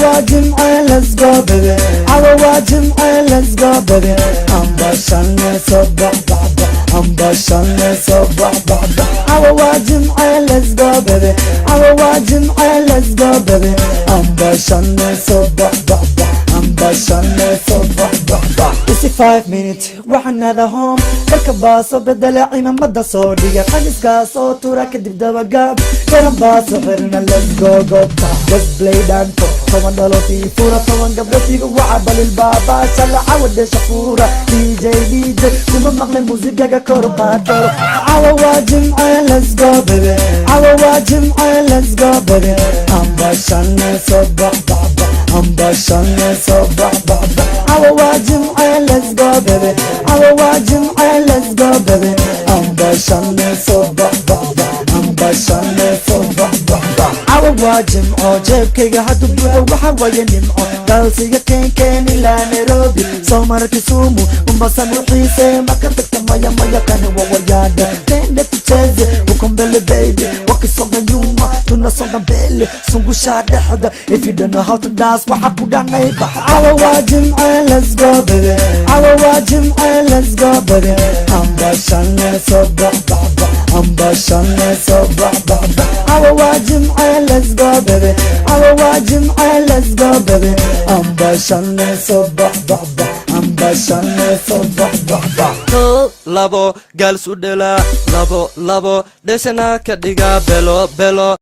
Waa Jimce, let's go baby. Cawa waa Jimce, let's go baby. Ambashalne soo bax bax bax, ambashalne soo bax bax bax. Cawa waa Jimce, let's go baby. Cawa waa Jimce, let's go baby. Ambashalne soo bax bax bax, ambashalne soo bax bax bax. Isi 5 minutes, waxaan aada home. Dharka baa soo bedela, cimaamada soo dhiga, qamiiskaa soo tura, kadib dabagaab garan baa soo xirna. Let's go goobta, let's play dhanto. 10 dhalood ii fura, 10 gabdhood iga waca, balil baabaa shala cawa dhesha fuura. DJ, DJ, kuma maqlay, muusigaga kor u qaad karo. Cawa waa Jimce, let's go baby. Cawa waa Jimce, let's go baby. Ambashalne soo bax bax bax, ambashalne soo bax bax bax. Cawa waa Jimce, let's go baby. Cawa waa Jimce, let's go baby. Ambashalne soo bax bax bax, ambashalne soo bax bax bax. Cawa waa Jimco, jeebkayga haddu buuxo, waxa waaye nimco. Galsiga keenkeen ilaa Nairobi, soo mara Kisumu, Mombasa, nuxiise maka tagta. Maya maya, kani waa wayaadha. Twende tucheze huko mbele baby, wakisonga nyuma tunasonga mbele, zungusha dhexda. If you don't know how to dance, waxa ku dhanay bax. Cawa waa Jimce, let's go baby. Cawa waa Jimce, let's go baby. Ambashalne soo bax bax bax, ambashalne soo bax bax bax. Cawa waa Jimce, let's go baby. Cawa waa Jimce, let's go baby. Ambashalne soo bax bax bax, ambashalne soo bax bax bax. Kow, labo, gaals u dhelaa, labo labo, dheshana ka dhigaa, belo belo.